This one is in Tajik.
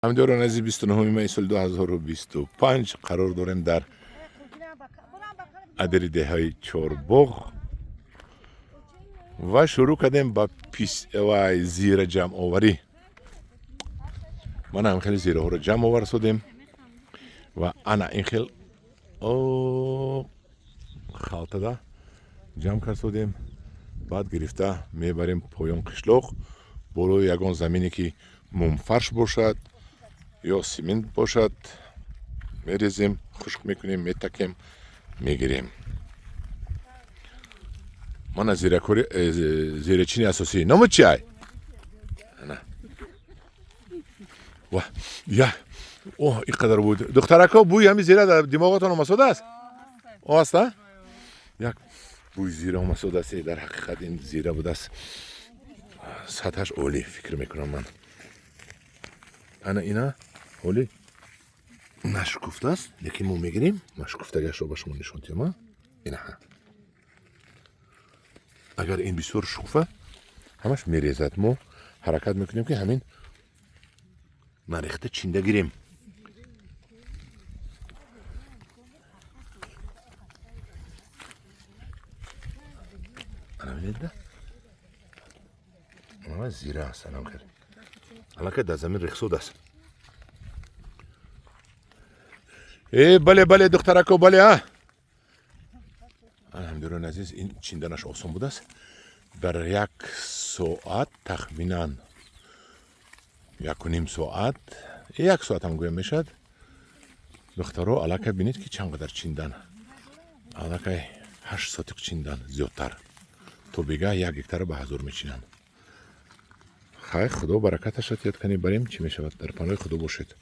Ҳамдиёрони азиз, 29 май соли 2025 қарор дорем дар адири деҳаи Чорбоғ ва шурӯъ кардем ба вай зира ҷамъоварӣ. Мана ҳам хеле зираҳоро ҷамъ оварсодем ва ана ин хел халтада ҷамъ кардсодем. Баъд гирифта мебарем поён қишлоқ, болои ягон замине, ки мумфарш бошад ё симент бошад, мерезем, хушк мекунем, метакем, мегирем. Мана зиракори, зирачини асосӣ номи чи ай? Ва я о ин қадар буд, духтарако, бӯи ҳами зира дар димоғатон омасодааст? О, аст, а як бӯи зира омасодааст. Дар ҳақиқат ин зира будааст, сатҳаш олӣ, фикр мекунам ман. Ана ина ҳоли нашукуфтааст, лекин мо мегирем, нашукуфтагиашро ба шумо нишон диҳам. Инаҳа, агар ин бисёр шукуфа, ҳамаш мерезад. Мо ҳаракат мекунем, ки ҳамин нарехта чинда гирем. Ана бинедда, зира аст, анам хел аллакай дар замин рехсуд аст. Э, бале, бале, духтарако, бале. А ҳамдиёрони азиз, ин чинданаш осон будааст. Дар як соат, тахминан 1,5 соат, як соатам гӯям мешавад, духтаро аллакай бинед, ки чанд қадар чиндан. Аллакай 8 сотиқ чиндан, зиёдтар. То бегаҳ 1 гектара ба ҳазор мечинанд. Хай, Худо баракаташа тиёд. Кани, барем, чӣ мешавад. Дар паноҳи Худо бошед.